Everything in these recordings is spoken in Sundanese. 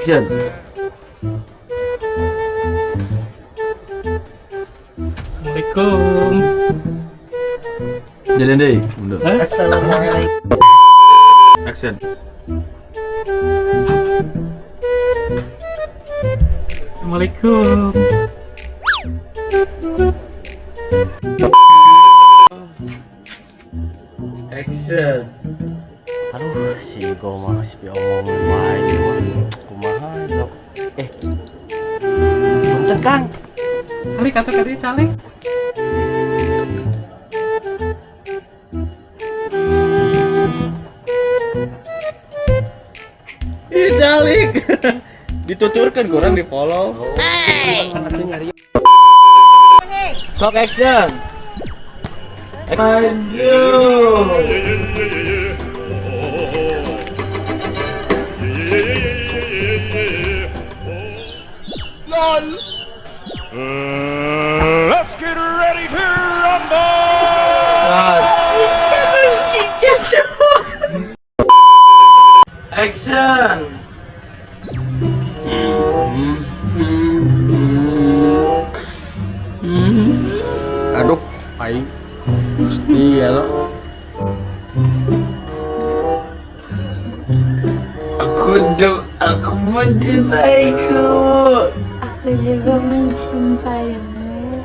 Action. Assalamualaikum. Jalan deh. Mundur. Hah? Assalamualaikum. Action. Assalamualaikum. Action. Aduh, si Igo mah si omong wae mah. Kumaha dok. Eh. Punten Kang. Calik atau tadi calik? Ih, calik. Dituturkan kurang di follow. Sok action. Maju. Let's get ready to rumble! Action. Aduh, aing. Gusti ya lo. Aku mencintaiku. Aku juga mencintaimu.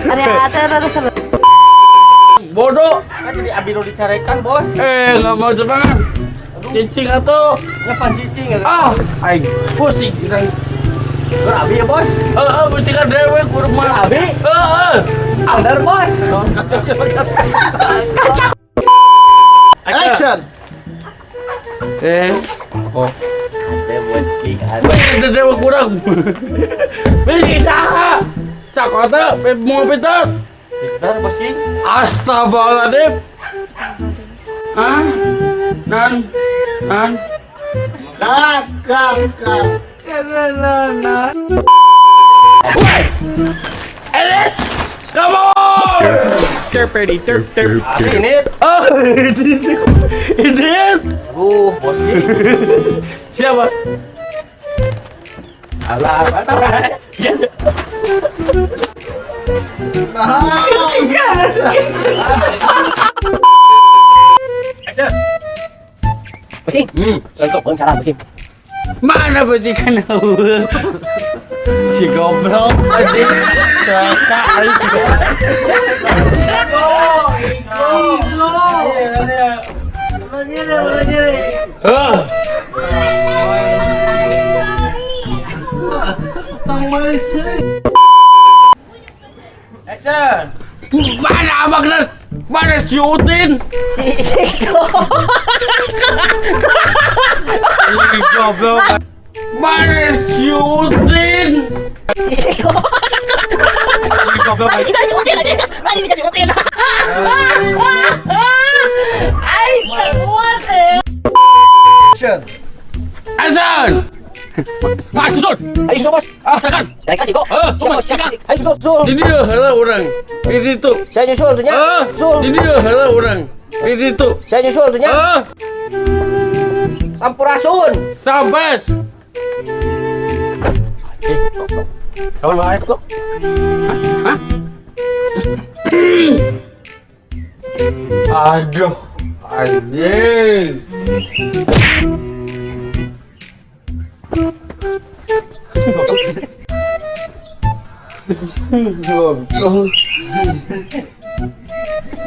Ada ada. Bodoh. Kan jadi abi nu dicarekan, Bos. Eh, nggak mau semangat. Cicing atau Ngepan cicing ya. ah, aing pusing urang. Ber abi ya, Bos. Heeh, pusingan dewek kurma. Abi? Heeh. Bener, Bos. Action. Eh, oh. Ada Bos King, ada. Ada dewek kurang. Bisa. Cakota, mau pintar. Pintar, Bos King. Astagfirullahaladzim. Hah? Nan, nan. Kak, kak, kak. Nan, nan. Woi! Elit! Come on! Derpity derp derp. Abi ini. Oh, ini. Ini. Aduh, Bos King. Siapa? Alah, apa? Action. Bos King. Contoh. Oh, salah, Bos King. Mana becikan aku? Si goblok. Anjing. Celaka aing. Hah? Action. Mana abang Nas? Mana si Utin? Ih, goblok. Mana si Utin? Ih, goblok. Action. Asan! Ah, susun! Ayo susul, Bos. Ah, tekan! Carekan sih, kok. Eh, Siap, Bos. tekan. Ayo susul, susul. Di dia heula urang. Di ditu. Saya nyusul tuh nya. Eh, Susul. di dia heula urang. Di ditu. Saya nyusul tuh nya. Eh, Sampurasun. Sampes. Eh, kok. Kawan baik kok. Hah? Aduh, anjing.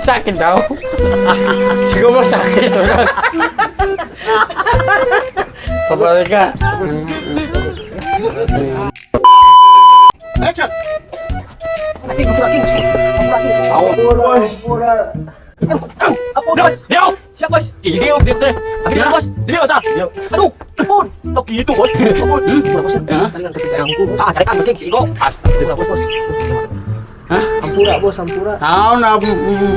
Sakit tau. Si goblok sakit orang. Kebalikan. Action. King, ampura King. Ampura King. Ampura, ampura. Ampun, Bos. Diuk. Siap, Bos. Ih, diuk, diuk teh. Abi dulu, Bos. Diuk tah. Diuk. Aduh, ampun. Tok gitu, Bos. Ampun. Ampura, Bos. Hah? Tadi kan kepercayaan aku. Ah, carekan King si Igo. Astagfirullah. Ampura, Bos, Bos. Hah? Ampura, Bos, ampura. Tahu na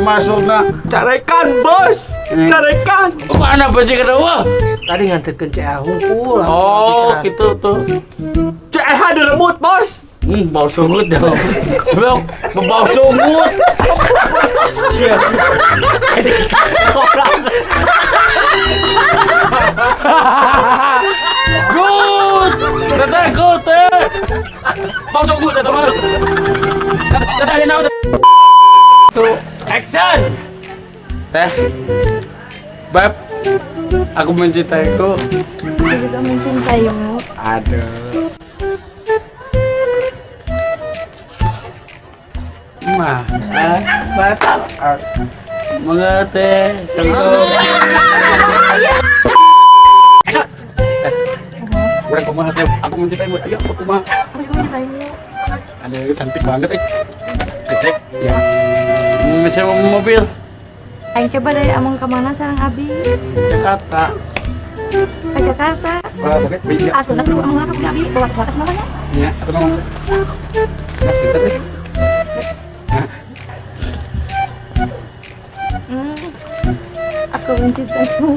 masukna. Carekan, Bos. Carekan. Mana baju kedua? Tadi nganterkeun CA hungkul. Oh, gitu tuh. CH diremut, Bos. Bau sungut ya. Bau, bau sungut. Good. Teteh, good, teh. Masuk good, teteh mah. Teteh aja naon. Tuh. Action. Teh. Beb, aku mencintaiku. Aku juga mencintaimu. Aduh. Mah, batal. Mengete, sentuh. Kurang kumaha teh, aku mencintaimu. Ayo, aku kumaha. Aku juga mencintaimu. Aduh, cantik banget eh. Gede. Ya. Saya mau mobil. Aing coba dari Among kemana sareng Abi? Jakarta. Ke Jakarta. Wah, oke. Iya. Ah, sudah perlu Among ke Abi bawa ke semuanya. Iya, aku mau. Nah, pinter deh. Aku mencintaimu.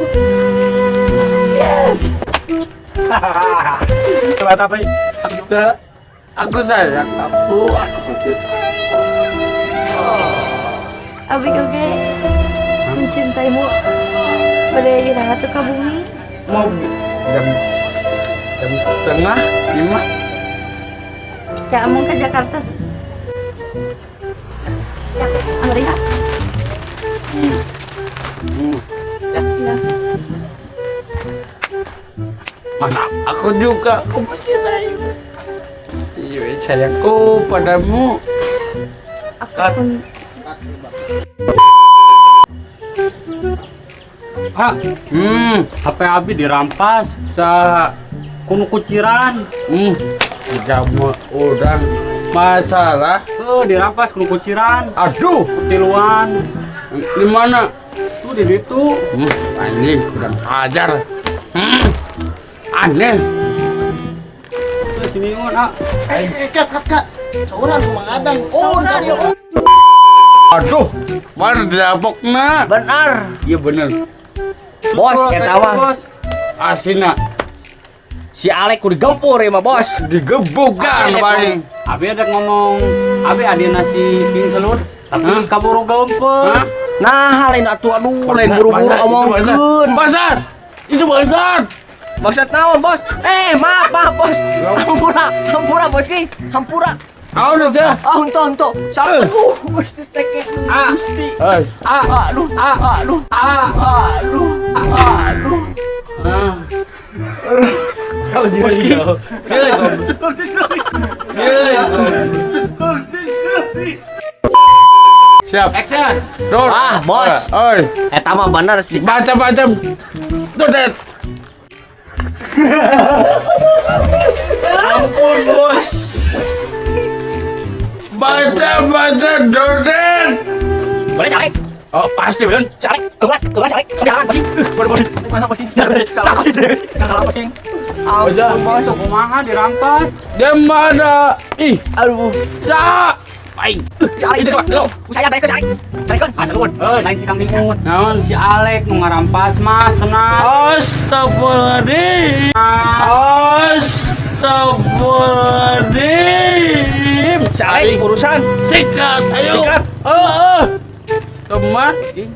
Yes. Coba tapi aku juga. Aku sayang kamu, aku mencintai. Abi oke mencintaimu. Pada iraha tuh ka bumi. Mau jam jam 4:30. Cak Among ke Jakarta. Ya, Amerika. Ya. Ya. Mana aku juga, aku mencintaimu. Iya, sayangku padamu. Aku pun. Ah, HP Abi dirampas. Sa Ku nu kuciran. Jamu udang masalah. Dirampas ku nu kuciran. Aduh, Tiluan. Di mana? Tuh di situ. Anjing kurang ajar. Aneh. Tuh sini ngon, ah. Kat, kat, kat. Seorang mengadang. Oh, dari oh. Aduh, mana dapokna? Benar. Iya bener. Bos, eta mah. Bos. Asina Si Alek kudu digempur ya mah, Bos. Digebukan paling. Abi ada ngomong, Abi adina si King Selut, tapi Hah? kaburu gempur. Hah? Nah, lain atuh aduh, lain buru-buru omongkeun. Bangsat. Itu bangsat. Bangsat naon, Bos? Eh, maaf, maaf, Bos. Hampura, hampura, Bos ki. Hampura. Aduh, ya. Ah, untuk, untuk. Salah. Aduh, Bos diteke. Ah. Gusti. Eh. Ah, Aduh, ah, aduh, ah. aduh, aduh. Ah. Kalau dia dia dia. Siap. Action. Dur. Ah, Bos. Oi. Eta mah bener sih. Baca baca. Dodet. Ampun, Bos. Baca baca dodet. Boleh cari. Oh, pasti bener. Cari. Keluar, keluar cari. Jangan, Bos. Boleh boleh. Mana, Bos? Salah. Salah, Bos. Aja. Ampun, Bos. Itu kumaha dirampas. Di mana? Ih, Aduh. sa. Aing. Cari. Itu lo. Saya beres cari. Beres. Ah, seluun. Lain si Kang Bingun. Naon? Si Alek nu ngarampas mah senang. Astagfirullahaladzim. Astagfirullahaladzim. Cari urusan. Sikat, ayo. Sikat. Heeh. Teman. Eh,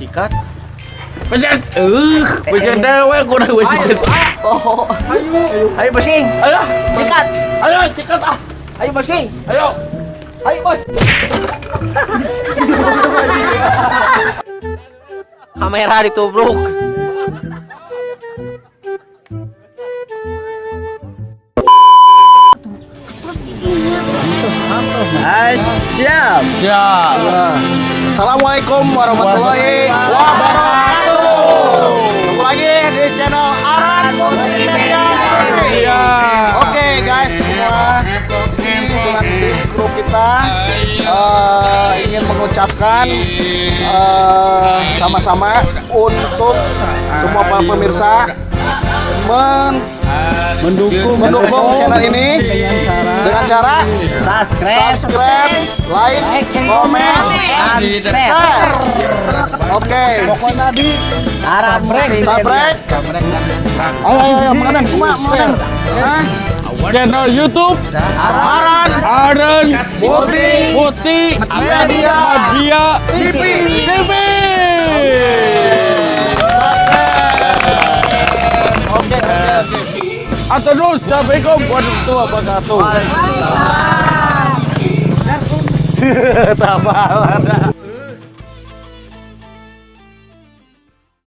Sikat. pencet. Pencet dewe kurang pencet. Oh. Ayo. Ayo, Bos King. Ayo, Sikat. ayo sikat ah. Ayo, Bos King. Ayo. Ayo, Bos. Kamera ditubruk. Siap. Siap. Assalamualaikum warahmatullahi wabarakatuh. Ketemu lagi di channel Aran Multimedia. Iya. Oke guys semua, di sini dengan tim kru kita ingin mengucapkan sama-sama untuk semua para pemirsa mendukung channel ini dengan cara Subscribe, subscribe, like, comment, dan share. share. Oke, Aran subscribe. Ayo, ayo, ayo, mengadang, semua mengadang. Hah? Channel YouTube Aran Aran Multi Putih Media Media TV. TV. Subscribe. Hatur nuhun. Assalamualaikum warahmatullahi wabarakatuh. Waalaikumsalam. Tabal.